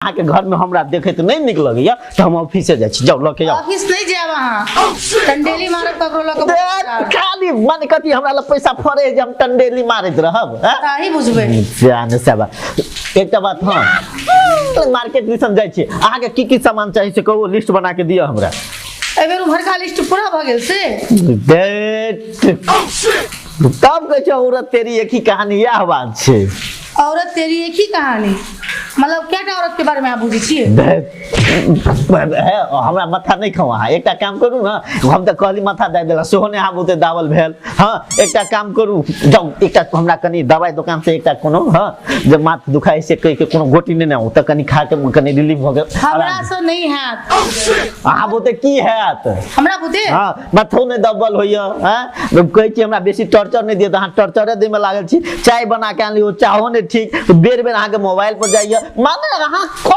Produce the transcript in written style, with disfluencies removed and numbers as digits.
अहाँके घरमे हमरा देखैत नहि नीक लगैया तऽ हम ऑफिसे जाइ छी। जाउ, लऽ के जाउ। ऑफिस नहि जायब अहाँ, टंडेली मारब ककरो लऽ के। खाली माने कथी हमरा लग पैसा फड़े जे हम टंडेली मारैत रहब? हैं? ताही बुझबै। जाने सेवा। एकटा बात, हँ, मार्केट दिसन जाइ छी, अहाँके की की सामान चाही से कहू, लिस्ट बना के दिअ हमरा। एहि बेर उम्हरका लिस्ट पूरा भऽ गेल से? देख, तब कहै छै औरत तेरी एक ही कहानी, इएह बात छै। औरत तेरी एक ही कहानी मतलब कएटा औरत के बारे में अहाँ बुझै छियै? हे, हमरा माथा नहि खाउ। अहाँ एकटा काम करू ने, हम तऽ कहली माथा दए देला, सेहो नहि अहाँ बहुते दाबल भेल। हँ, एकटा काम करू, जाउ, एकटा हमरा कनि दवाइ दोकान से एकटा कोनो, हँ, जे माथ दुखाइ से कहि के कोनो गोटी नेने आउ तऽ कनि खा के कनि रिलीफ भऽ गेल। हमरा से नहि हैत। अहाँ बहुते की हैत? हमरा बुते? हँ, माथो नहि दबल होइए। हँ, कहै छी हमरा बेसी टॉर्चर नहि दिअ तऽ अहाँ टॉर्चरे दैमे लागल छी। चाय बना के आनली, ओ चाहो नहि ठीक, बेर बेर अहाँके मोबाइल पर जाइए, माने अहाँ